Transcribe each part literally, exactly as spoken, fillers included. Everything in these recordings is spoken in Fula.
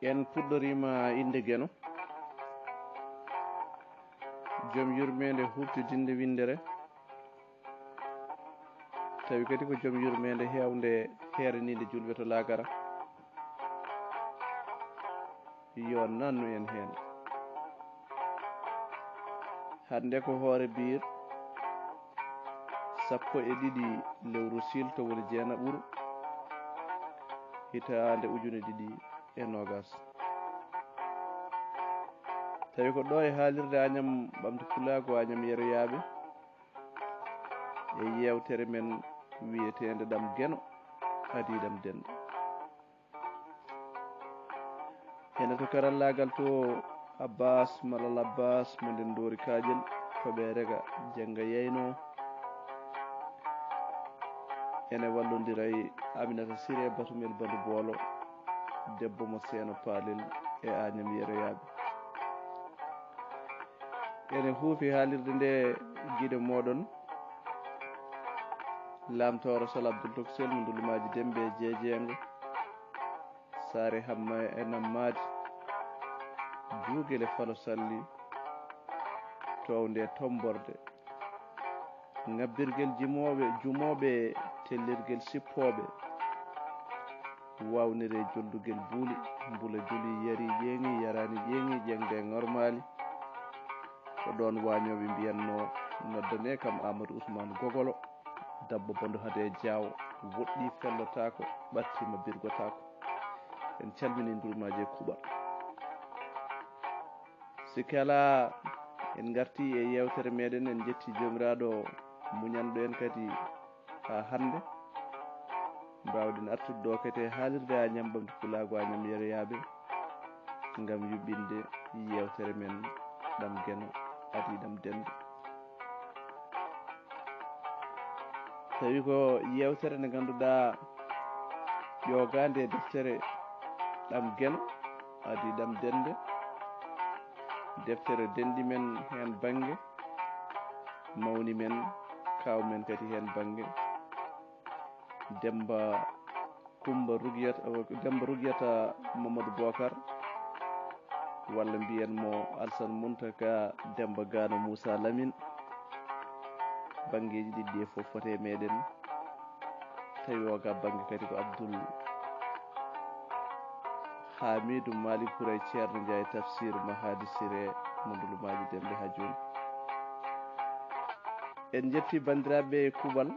En puɗɗoriima innde Geno, jom yurmeende huuɓtidinde winndere, tawi kadi ko jom yurmeende heewnde heeraniinde juulɓe to laakara. Yo nannu en heen. Hannde ko hoore biir sappo e ɗiɗi lewru siil to woni jeenaɓuru hitaande ujune ɗiɗi e noogas. Tawi ko ɗo e haalirde Añam Ɓamde Pulaagu Añam Yeroyaaɓe e yeewtere men wiyeteende Ɗam Geno, adii ɗam dennde. Ene to karallaagal to Abbas Malal Abbas mo nden Ndoori Kaaƴel to ɓe rega jannga yeyno. Ene wallondira e Aminata Siré Batumel Bandu Boolo, debbo mo Seeno Paalel e Añam Yeroyaaɓe. Ene huufi haalirde nde giɗo mooɗon, Laamtooro Sal Abdul Toksel mo Ndulumaaji Dembe e Jeejeengo, Saare Hamma e Nammaadi, Juugel e Falo Salli, Townde e Tomborde, Ŋabbirgel jimooɓe, jumooɓe, tellirgel sippooɓe, waawnire joldugel buuli, mbula juli, yari ƴeeŋi, yaraani ƴeeŋi, ƴeeŋde e ŋormaali. Ko ɗoon waañooɓe mbiyatnoo, noddanee kam Amadou Ousmane Gogolo, dabbo Bondo Hade e Jaawo, woɗɗii fellotaako, ɓattiima birgotaako. En calminii ndulmaaji e kuuɓal. Sikke alaa, en ngartii e yeewtere meeɗen, en njettii Joomiraaɗo muñanɗo en kadi haa hannde. Mbaawɗen artude ɗo kadi e haalirde Añam Ɓamde Pulaagu Añam Yeroyaaɓe ngam yuɓɓinde yeewtere men Ɗam Geno adii ɗam dennde. Tawi ko yeewtere nde ngannduɗaa ƴoogaande e deftere Ɗam Geno adii ɗam dennde. Deftere denɗi men heen bannge, mawni men, kaaw men kadi heen bannge. Demba Kumba Rugiyata, Demba Rugiyata Mamadou Bokar, walla mbiyen mo Alsan Muntaka Demba Gano Moussa Lamine. Banngeeji ɗiɗi ɗi fof foti e meeɗen. Tawi o ga bannge kadi ko Abdoul Hamidou Malick Houraye Ceerno Ndiaye Tafsir Mahadi Siré mo Ndulumaaji Dembe haa jooni. En njetti banndiraaɓe e kuuɓal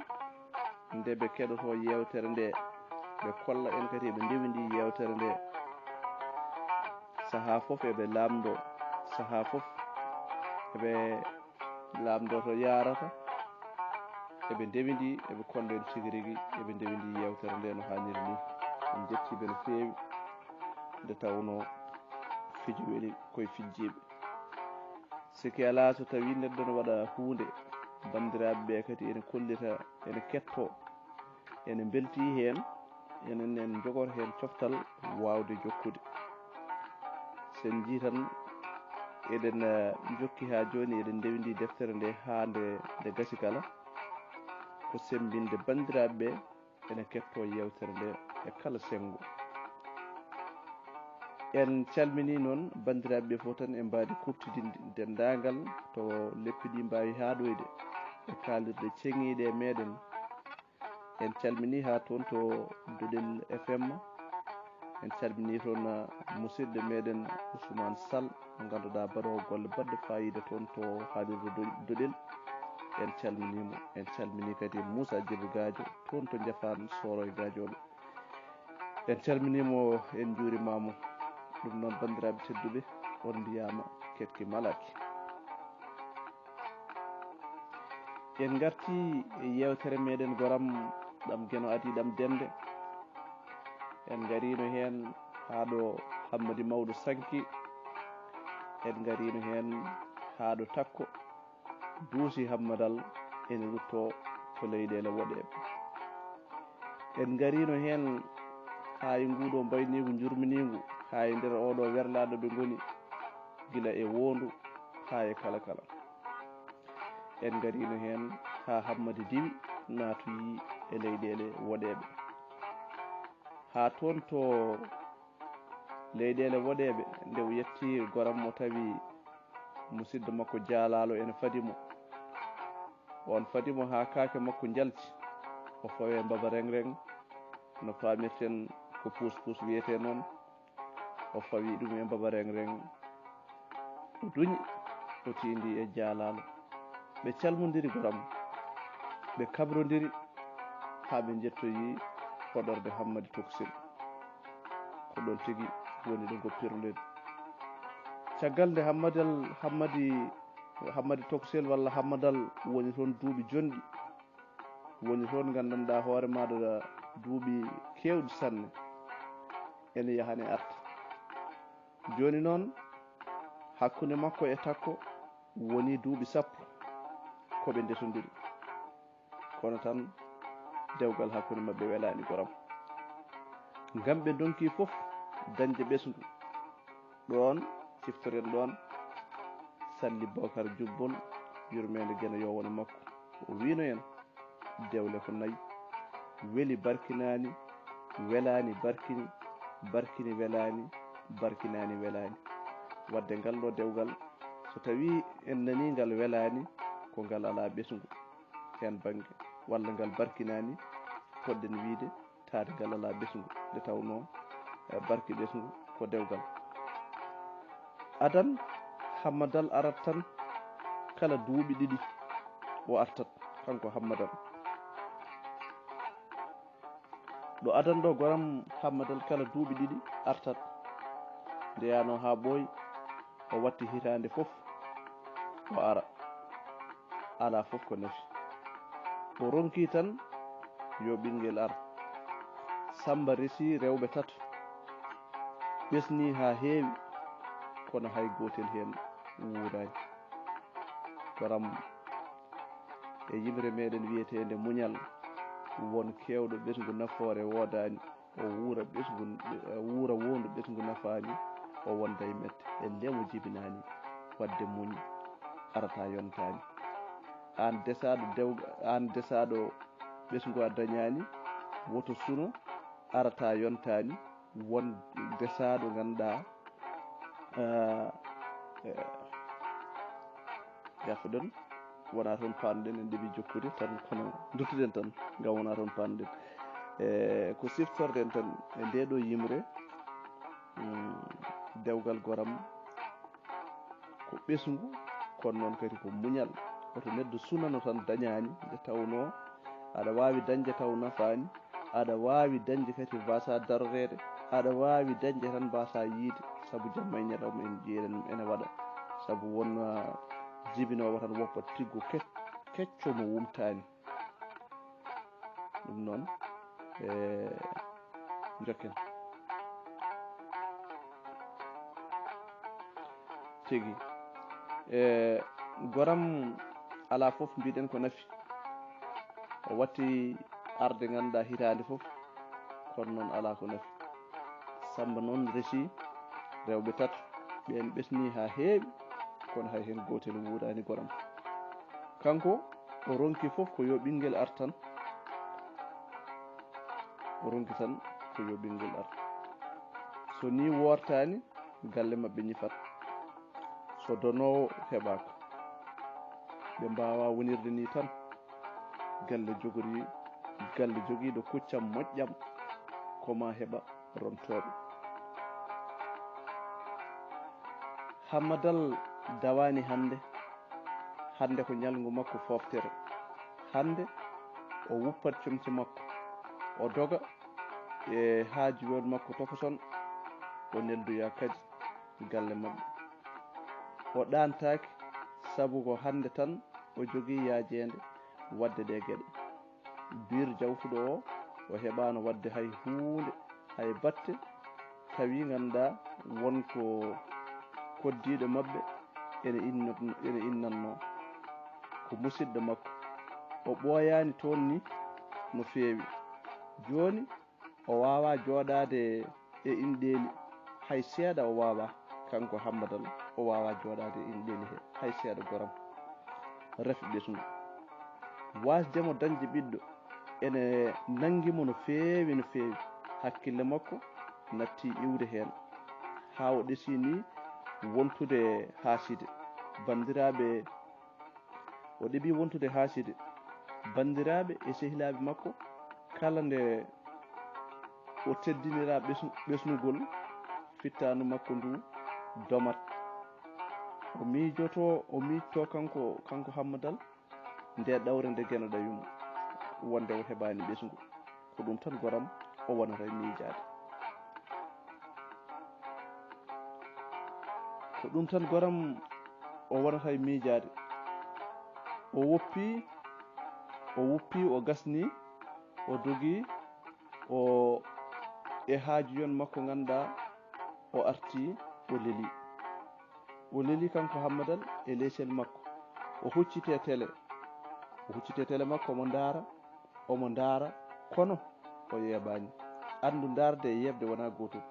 nde ɓe keɗoto yeewtere nde, ɓe kolla en kadi ɓe ndewindi yeewtere nde. Sahaa fof eɓe laamndo, sahaa fof eɓe laamndo to yaarata, eɓe ndewindi, eɓe kolla en tigi rigi, eɓe ndewindi yeewtere nde no haaniri ni. En njetti ɓe no feewi, nde tawnoo fijo weli koye fijjiiɓe. Sikke alaa, so tawii neɗɗo no waɗa huunde, banndiraaɓe ɓe kadi ene kollita, ene kettoo, ene mbeltii heen, enen en njogor heen coftal waawde jokkude. So en njii tan, eɗen, eh, njokki haa jooni, eɗen ndewindii deftere nde haa nde, nde gasi kala. Ko semmbinde banndiraaɓe ɓe ene kettoo yeewtere nde e kala senngo. En calminii noon banndiraaɓe ɓe fof tan e mbaadi kuuɓtidinndi, denndaangal to leppi ɗi mbaawi haaɗoyde e kaalirɗe ceŋiiɗe e meeɗen. En calminii haa toon to Doɗel F M. En calminii toon, ah, musidɗo meeɗen Ousmane Sall, mo ngannduɗaa baɗoowo golle baɗɗe faayiida toon to haalirde Do-, Doɗel. En calminii mo. En calminii kadi Moussa Djiby Gadio toon to Njafaan Sooroy Gaajooɓe. En calminii mo, en njuuriima mo. Ɗum noon, banndiraaɓe tedduɓe, on mbiyaama keɗki malaaki. En ngartii e yeewtere meeɗen goram, Ɗam Geno adii ɗam dennde. En ngariino heen haa ɗo Hammadi Mawɗo Sanki. En ngariino heen haa ɗo Takko duusi Hammadal ene ruttoo to leyɗeele woɗeeɓe. En ngariino heen haa e nguuɗoo mbayniigu njurminiingu, haa e nder ooɗoo werlaaɗo ɓe ngoni, gila e woondu haa e kala kala. En ngariino heen haa Hammadi Diwi naatoyii e leyɗeele woɗeeɓe. Haa toon to Leyɗeele woɗeeɓe, nde o yetti goram, o tawi musidɗo makko jaalaalo ene fadi mo. On fadi mo haa kaake makko njalti. O fawi e mbaba reŋ-reŋ, no paamirten ko puus-puus wiyetee noon. O fawi ɗum e mbaba reŋ-reŋ. O duñi, o tiindii e jaalaalo. Ɓe calmondiri goram, ɓe kabrondiri haa ɓe njettoyi hoɗorde Hammadi Tokosel. Ko ɗoon tigi woni ɗo ngoppirɗen. Caggal nde Hammadal, Hammadi, Hammadi Tokosel walla Hammadal woni toon duuɓi jonɗi, woni toon nganndanɗaa hoore maaɗa duuɓi keewɗi sanne, ene yaha ene arta. Jooni noon, hakkunde makko e Takko woni duuɓi sappo ko ɓe ndesondiri. Kono tan, dewgal hakkunde maɓɓe welaani goram. Ngam ɓe ndonki fof dañde ɓesngu. Ɗoon ciftoren ɗoon Salli Bookar Jubbol, yurmeende Geno yo won e makko. O wiino en, dewle ko nayi. Weli barkinaani, welaani barkini, barkini welaani, barkinaani welaani. Wadde ngal ɗo dewgal, so tawii en nanii ngal welaani, ko ngal alaa ɓesngu heen bannge, walla ngal barkinaani, poɗɗen wiyde taade ngal alaa ɓesngu, nde tawnoo, eh, barki ɓesngu ko dewgal. Adan Hammadal arat tan kala duuɓi ɗiɗi o artat, kanko Hammadal. Ɗo adan ɗo goram Hammadal kala duuɓi ɗiɗi artat. Nde yahnoo haa ɓooyi, o watti hitaande fof o ara. Alaa fof ko nafi. O ronki tan yo ɓinngel ar. Sammba resi rewɓe tato. Ɓesnii haa heewi, kono hay gootel heen wuuraani. Goram e yimre meɗen wiyeteende muñal, won keewɗo ɓesngu nafoore woodaani, o wuura ɓesngu, o wuura wondu ɓesngu nafaani, o wonda e mette, e ndemo jibinaani, wadde muñ arata yontaani. Aan desaaɗo dew-, aan desaaɗo ɓesngu a dañaani, woto suno arata yontaani, won desaaɗo ngannduɗaa, eh, eh, yafuɗon, wonaa toon paanɗen, en ɗeɓi jokkude tan, kono duttuɗen tan, ngam wonaa toon paanɗen. Eh, ko siftorɗen tan e ndee ɗo yimre, mm, dewgal goram ko ɓesngu, kono noon kadi ko muñal. Woto neɗɗo sunano tan dañaani, nde tawnoo aɗa waawi dañde taw nafaani, aɗa waawi dañde kadi mbaasaa daroreede, aɗa waawi dañde tan mbaasaa yiyde, sabu jamma e ñalawma en njiyɗen ene waɗa, sabu won, ah, jibinoowo tan woppat tiggo ke-, kecco mo wumtaani. Ɗum noon, e, njokken. Tigi. E, goram alaa fof mbiɗen ko nafi. O watti arde ngannduɗaa hitaande fof, kono noon alaa ko nafi. Sammba noon resi rewɓe tato, ɓeen ɓesnii haa heewi, kono hay heen gootel wuuraani goram. Kanko, o ronki fof ko yo ɓinngel ar tan. O ronki tan ko yo ɓinngel ar. So nii woortaani, galle maɓɓe ñifat. So donoowo heɓaaka, ɓe mbaawaa wonirde nii tan. Galle jogori, galle jogiiɗo kuccam moƴƴam, ko maa heɓa rontooɓe. Hammadal dawaani hannde. Hannde ko ñalngu makko fooftere. Hannde o wuppat comci makko, o doga e haa jiwooɗo makko tokoson, o neldoya kadi galle maɓɓe. O ɗaantaaki, sabu ko hannde tan o jogii yaajeende waɗde ɗee geɗe. Biir jawtuɗo o, o heɓaano waɗde hay huunde, hay batte, tawi ngannduɗaa won ko koddiiɗo maɓɓe ene inno-, ene innannoo. Ko musidɗo makko. O ɓooyaani toon ni no feewi. Jooni, o waawaa jooɗaade e inɗeeli, hay seeɗa o waawaa. Kanko Hammadal, o waawaa jooɗaade e inɗeeli he, hay seeɗa goram. Rafi ɓesngu. Waasde mo dañde ɓiɗɗo ene nanngi mo no feewi, no feewi. Hakkille makko natti iwde heen. haa o ɗesii nii wontude haaside. Banndiraaɓe, o ɗeɓii wontude haaside. Banndiraaɓe e sehilaaɓe makko, kala nde o teddiniraa ɓesnu-, ɓesnugol, fittaandu makko ndu domat. O miijotoo, o miijotoo kanko, kanko Hammadal, nde ɗawre nde Geno ɗawi mo, wonde o heɓaani ɓesngu. Ko ɗum tan goram o wonata e miijaade. Ko ɗum tan goram o wonata e miijaade. O woppi, o wuppi, o gasni, o dogi, o e haajuyon makko ngannduɗaa, o arti, o leli. O leli kanko Hammadal e leesel makko. O hucciti e tele. O hucciti e tele makko, omo ndaara, omo ndaara, kono o yeeɓaani. Anndu, ndaarde e yeeɓde wonaa gootum.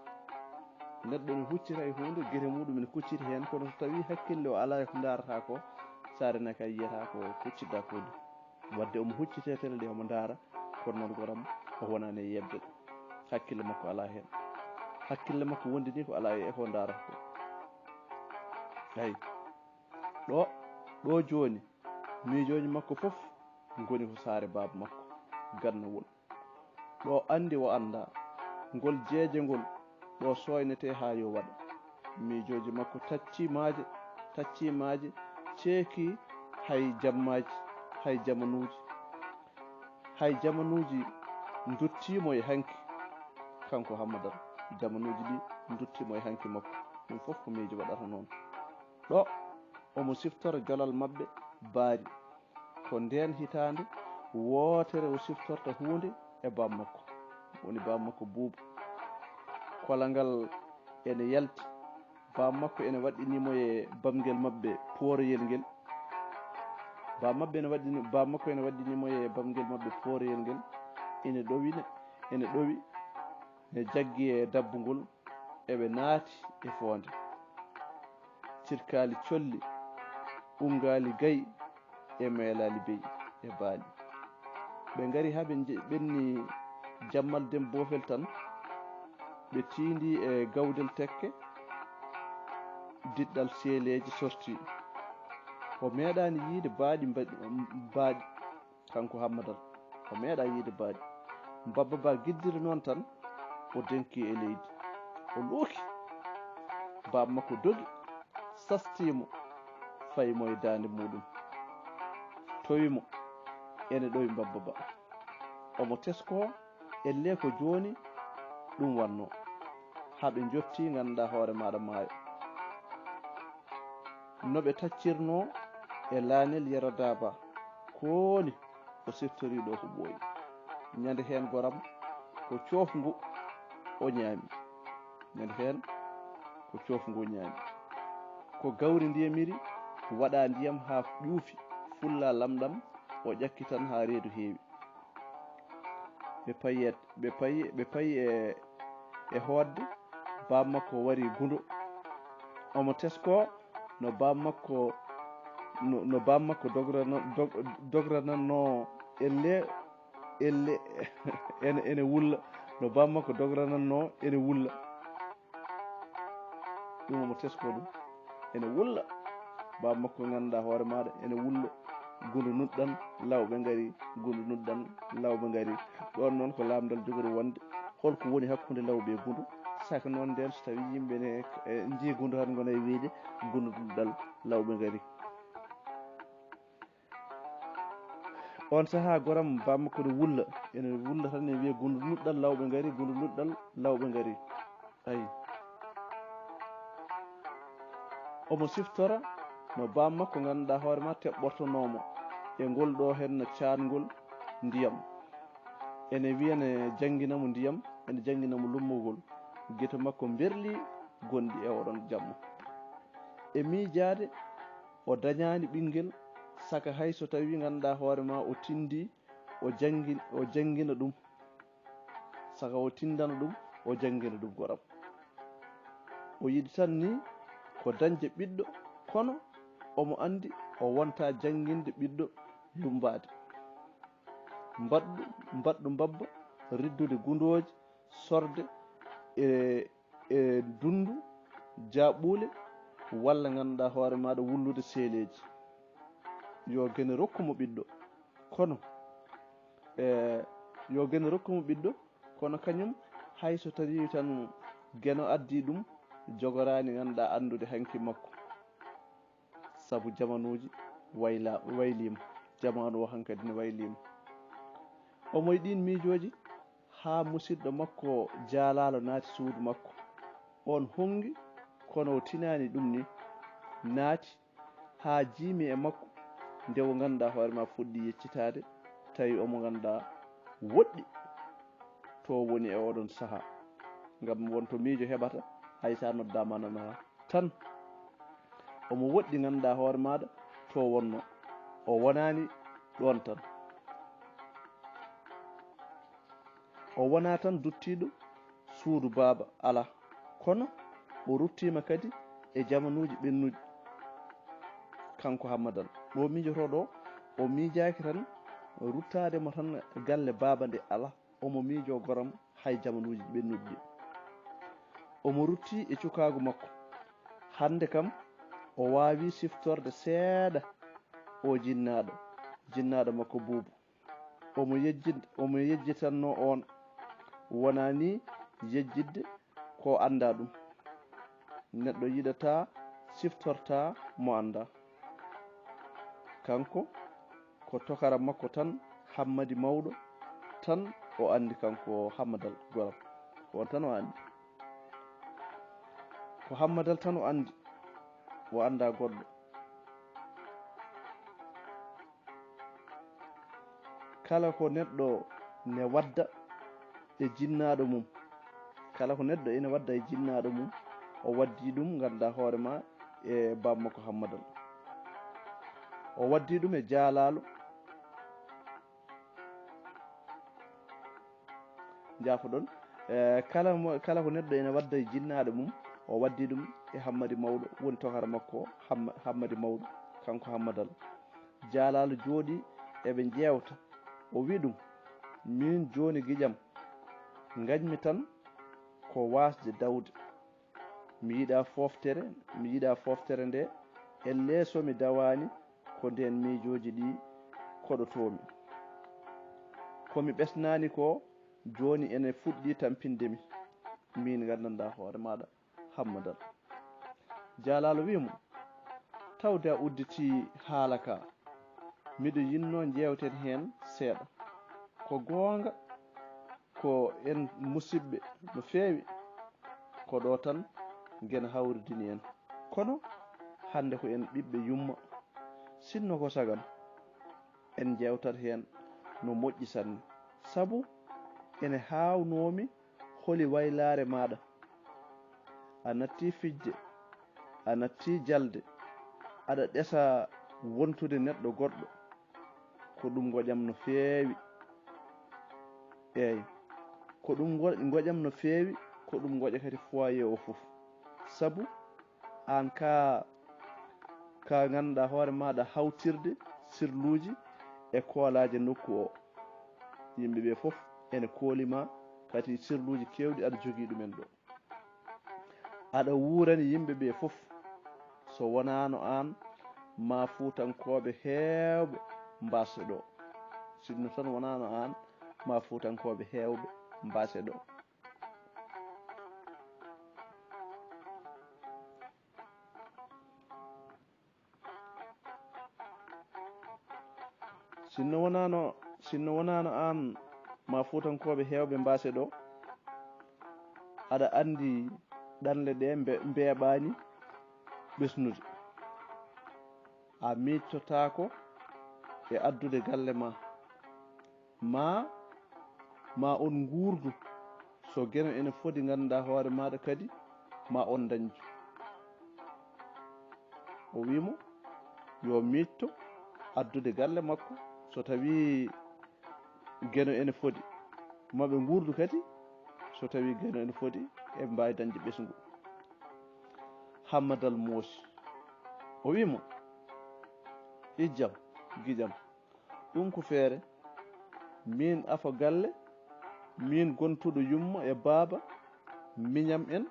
Neɗɗo ne huccita e huunde, gite muɗum ene kucciti heen, kono so tawii hakkille o alaa e ko ndaarata ko, saare ne kay yiyata ko kucciɗaa ko ɗum. Wadde omo hucciti e tele ɗe, omo ndaara, kono noon goram o wonaani e yeeɓde. Hakkille makko alaa heen. Hakkille makko wondi ni ko alaa e ko ndaarata ko. Eey. Ɗo, ɗo jooni, miijooji makko fof ngoni ko saare baaba makko, gannawol. Ɗo anndi o anndaa, ngol jeeje ngol, ɗo sooynetee haa yo waɗa. Miijooji makko taccii maaje, taccii maaje, ceekii hay jammaaji, hay jamanuuji. Hay jamanuuji nduttii mo e hanki, kanko Hammadal. Jamanuuji ɗi nduttii mo e hanki makko. Ɗum fof ko miijo waɗata noon. Ɗo omo siftora jolal maɓɓe baari. Ko ndeen hitaande wootere o siftorta huunde e baam makko. Woni baam makko Buubu. Kolangal ene yalti. Baam makko ene waɗɗinii mo e bamngel maɓɓe pooroyel ngel. Baam maɓɓe ene waɗɗini, baam makko ene waɗɗinii mo e bamngel maɓɓe pooroyel ngel. Ene ɗowi ne, ene ɗowi, ne jaggi e dabbungol, eɓe naati e foonde. Cirkaali colli, unngaali gayi, e meelaali beyi e baali. Ɓe ngari haa ɓe nje-, ɓenni jammal dem boofel tan, ɓe tiindi e gawdel tekke, diɗɗal seeleeji sorti. O meeɗaani yiide baaɗi mbaɗi, baaɗi, kanko Hammadal. O meeɗaa yiide baaɗi. Mbabba Ba giddiri noon tan, o denki e leydi. O luuki. Baaba makko dogi, sastii mo, fayi mo e daande muuɗum. Towi mo, ene ɗowi Mbabba Ba. Omo teskoo, ellee ko jooni ɗum wannoo. Haa ɓe njottii ngannduɗaa hoore maaɗa maayo. No ɓe taccirnoo e laanel Yero Daaba, kooni o siftorii ɗo ko ɓooyi. Ñande heen goram ko coofngu o ñaami. Ñande heen ko coofngu o ñaami. Ko gawri ndiyamiri, waɗaa ndiyam haa ƴuufi, fullaa lamɗam, o ƴakki tan haa reedu heewi. Ɓe payi e, ɓe payi, ɓe payi e, e hoodde, baam makko wari gundo. Omo teskoo no baam makko, no, no baam makko dograna-, dog-, dogranatnoo elle, elle, ene, ene wulla, no baam makko dogranatnoo ene wulla. Ɗum omo teskoo ɗum. Ene wulla. Baaba makko ngannduɗaa hoore maaɗa ene wulla. Gundu nuɗɗan, lawɓe ngari, gundu nuɗɗan, lawɓe ngari. Ɗoon noon ko laamndal jogori wonde. Holko woni hakkunde lawɓe e gundu? Saka noon ndeen so tawii yimɓe ne, e, njii gundu tan ngona e wiyde gundu nuɗɗal, lawɓe ngari. Oon sahaa goram baaba makko ne wulla, ene wulla tan ne wiya gundu nuɗɗal lawɓe ngari, gundu nuɗɗal lawɓe ngari. Ayi. Omo siftora no baaba makko ngannduɗaa hoore ma teɓɓortonoo mo e ngol ɗo henna caangol ndiyam. Ene wiya ne janngina mo ndiyam, ene janngina mo lummugol. Gite makko mberli gonɗi e oɗon jamma. E miijaade, o dañaani ɓinngel, saka hay so tawii ngannduɗaa hoore ma o tindi, o janngi-, o janngina ɗum. Saka o tindana ɗum, o janngina ɗum goram. O yiɗi tan ni ko dañde ɓiɗɗo, kono omo anndi o wonta jannginde ɓiɗɗo lummbaade. Mbaɗɗu, mbaɗɗu mbabba, riddude gundooji, sorde e, e dunndu, jaaɓɓuule, walla ngannduɗaa hoore maaɗa wullude seeleeji. Yo Geno rokku mo ɓiɗɗo. Kono, e, yo Geno rokku mo ɓiɗɗo, kono kañum hay so tawi tan Geno addi ɗum, jogoraani ngannduɗaa anndude hanki makko. Sabu jamanuuji wayla-, wayliima, jamaanu o hankadi ne wayliima. Omo e ɗiin miijooji haa musidɗo makko jaalaalo naati suudu makko. On honngi, kono o tinaani ɗum ni, naati haa jiimi e makko, nde o ngannduɗaa hoore ma fuɗɗi yeccitaade, tawi omo ngannduɗaa woɗɗi to woni e oɗon sahaa. Ngam won to miijo heɓata, hay sa noddaama nanaa tan. Omo woɗɗi ngannduɗaa hoore maaɗa to wonno. O wonaani ɗoon tan. O wonaa tan duttiiɗo suudu baaba, alaa. Kono o ruttiima kadi e jamanuuji ɓennuɗi. Kanko Hammadal, ɗo miijotoo ɗo, o miijaaki tan ruttaade mo tan galle baaba nde, alaa. Omo miijoo goram hay jamanuuji ɓennuɗi ɗi. Omo rutti e cukaagu makko. Hannde kam, o waawi siftorde seeɗa o jinnaaɗo, jinnaaɗo makko Buubu. Omo yejjit-, omo yejjitanno on. Wonaa ni yejjitde ko anndaa ɗum. Neɗɗo yiɗataa siftortaa mo anndaa. Kanko ko tokara makko tan, Hammadi Mawɗo tan o anndi, kanko Hammadal goram. Ko on tan o anndi. Ko Hammadal tan o anndi, o anndaa goɗɗo. Kala ko neɗɗo ne wadda e jinnaaɗo mum, kala ko neɗɗo ene wadda e jinnaaɗo mum, o waddi ɗum, ngannduɗaa hoore ma, e bammakko Hammadal. O waddi ɗum e jaalaalo. Njaafoɗon. Eh, kala mo, kala ko neɗɗo ene wadda e jinnaaɗo mum, o waddi ɗum e Hammadi Mawɗo, woni tokara makko Hamma-, Hammadi Mawɗo, kanko Hammadal. Jaalaalo jooɗi, eɓe njeewta. O wi ɗum, "Miin jooni giƴam, ngañmi tan ko waasde dawde. Mi yiɗaa fooftere, mi yiɗaa fooftere nde, ellee so mi dawaani, ko ndeen miijooji ɗi koɗotoomi. Ko mi ɓesnaani ko, jooni ene fuɗɗi tampinde mi, miin nganndanɗaa hoore maaɗa, Hammadal." Jaalaalo wi mo, "Tawde a udditii haala ka, miɗo yinnoo njeewten heen seeɗa. Ko goonga, ko en musiɓɓe no feewi, ko ɗo tan ngena hawridini en. Kono hannde ko en ɓiɓɓe yumma. Sinno ko sagan, en njeewtat heen no moƴƴi sanne. Sabu ene haawnoomi holi waylaare maaɗa. A nattii fijde, a nattii jalde, aɗa ɗesa wontude neɗɗo goɗɗo. Ko ɗum ngoƴam no feewi." Eey, ko ɗum ngo-, ngoƴam no feewi, ko ɗum ngoƴa kadi foyer o fof. Sabu aan ka, ka ngannduɗaa hoore maaɗa hawtirde sirluuji e koolaaje nokku o. Yimɓe ɓe fof ene kooli ma, kadi sirluuji keewɗi aɗa jogii ɗumen ɗo. Aɗa wuurani yimɓe ɓe fof. So wonaano aan, ma fuutankooɓe heewɓe mbaase ɗo. Sinno tan wonaano aan, ma fuutankooɓe heewɓe mbaase ɗo. Sinno wonaano, sinno wonaano aan, ma fuutankooɓe heewɓe mbaase ɗo. Aɗa anndi ɗanle ɗe mbe-, mbeeɓaani ɓesnude. A miijtotaako e addude galle ma. Ma, ma on nguurdu. So Geno ene fodi, ngannduɗaa hoore maaɗa kadi, ma on ndañdu. O wi mo, yo miijto addude galle makko, so tawi Geno ene fodi. Ma ɓe nguurdu kadi, so tawi Geno ene fodi, eɓe mbaawi dañde ɓesngu. Hammadal moosi. O wi mo, "Ijjam, giƴam. Ɗum ko feere. Miin afo galle, miin gontuɗo yumma e baaba, miñam en,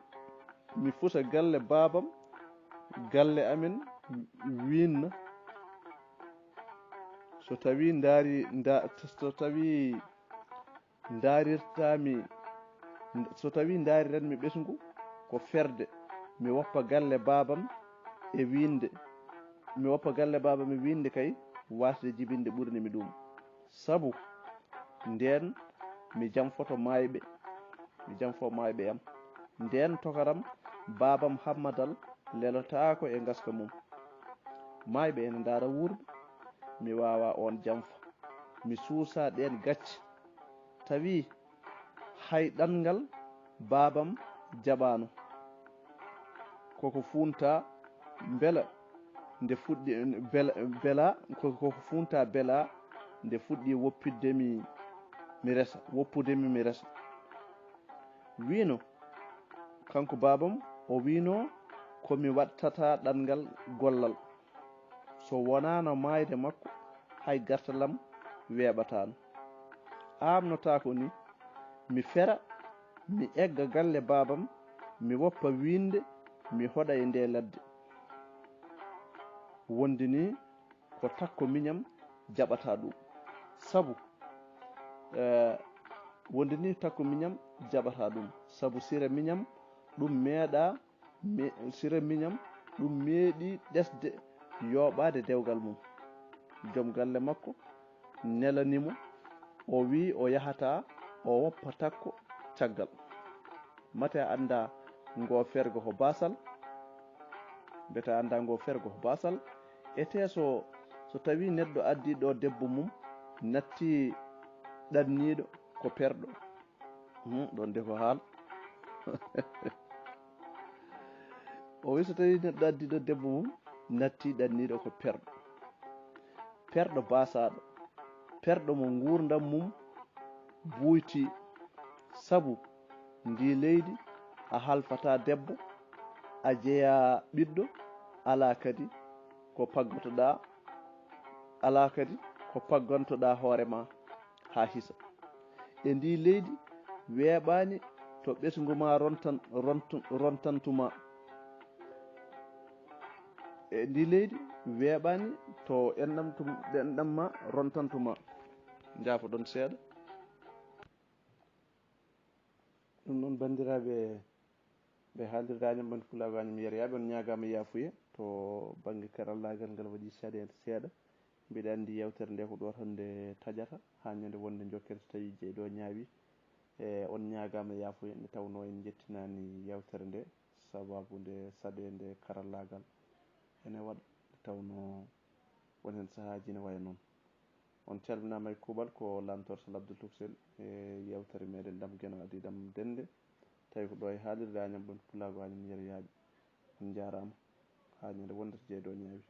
mi fusa galle baabam, galle amen wiinna. So tawi ndaari, nda-, so tawi ndaarirtaami, so tawi ndaariranmi ɓesngu ko ferde, mi woppa galle baabam e wiinde, mi woppa galle baabam e wiinde kay, waasde jibinde ɓurani mi ɗum. Sabu ndeen mi jamfoto maayɓe, mi jamfo maayɓe am. Ndeen tokaram baabam Hammadal lelotaako e ngaska mum. Maayɓe ene ndaara wuurɓe, mi waawa oon jamfa. Mi suusa ɗeen gacce. Tawi hay ɗanngal baabam jaɓaano. Koko fuunta mbela nde fuɗɗi, bela, bela, ko, koko fuunta bela nde fuɗɗi woppidde mi, mi resa, woppude mi, mi resa. Wiino, kanko baabam, o wiino ko mi waɗtata ɗanngal gollal. So wonaano maayde makko, hay gartalam weeɓataano. Aamnotaako ni, mi fera, mi egga galle baabam, mi woppa wiinde, mi hoɗa e nde ladde. Wondi ni ko takko miñam jaɓata ɗum. Sabu, eh, wondi ni takko miñam jaɓata ɗum. Sabu sira miñam ɗum meeɗa, me-, sira miñam ɗum meeɗi ɗesde yooɓaade dewgal mum. Joom galle makko nelani mo, o wiyi o yahata, o woppa takko caggal. Mate a annda ngo fergo ko basal, mbete a annda ngo fergo ko basal. Ete so, so tawi neɗɗo addi ɗo debbo mum, natti ɗanniiɗo ko perɗo. Hmm, ɗon de ko haal. O wi so tawi neɗɗo addi ɗo debbo mum, natti ɗanniiɗo ko perɗo. Perɗo basaɗo, perɗo mo nguurndam mum buyti, sabu ndi leydi a halfata debbo, a jeya ɓiɗɗo, ala kadi ko paggotoɗa, ala kadi ko paggantoɗa hoore ma ha hisa. E ndi leydi weeɓani to ɓesngu ma rontan-, rontu-, rontantuma. E ndi leydi weeɓani to enɗam tum-, enɗam ma rontantuma. Njaafoɗon seeɗa. Ɗum noon, banndiraaɓe, ɓe haalirde Añam Ɓantu Pulaagu Añam Yeryaaɓe, on ñaagaama yaafuye to bannge karallaagal ngal waɗi caɗeele seeɗa. Mbiɗa anndi yewtere nde ko ɗo tan nde taƴata, haa ñande wonde njokken so tawii jeyɗo ñaawi. E on ñaagaama yaafuye, nde tawnoo en njettinaani yewtere nde, sababu nde saɗeende karallaagal ene waɗa, nde tawnoo won heen sahaaji ene waya noon. On calminaama e kuuɓal, ko Lantoor Sal Abdul Tuksel e yewtere meɗen ɗam Geno adii ɗam dennde. Tawi ko ɗo e haalirde Añam Ɓantu Pulaagu Añam Yeryaaɓe. On njaaraama. Haa ñande wonde so jeyɗo ñaawi.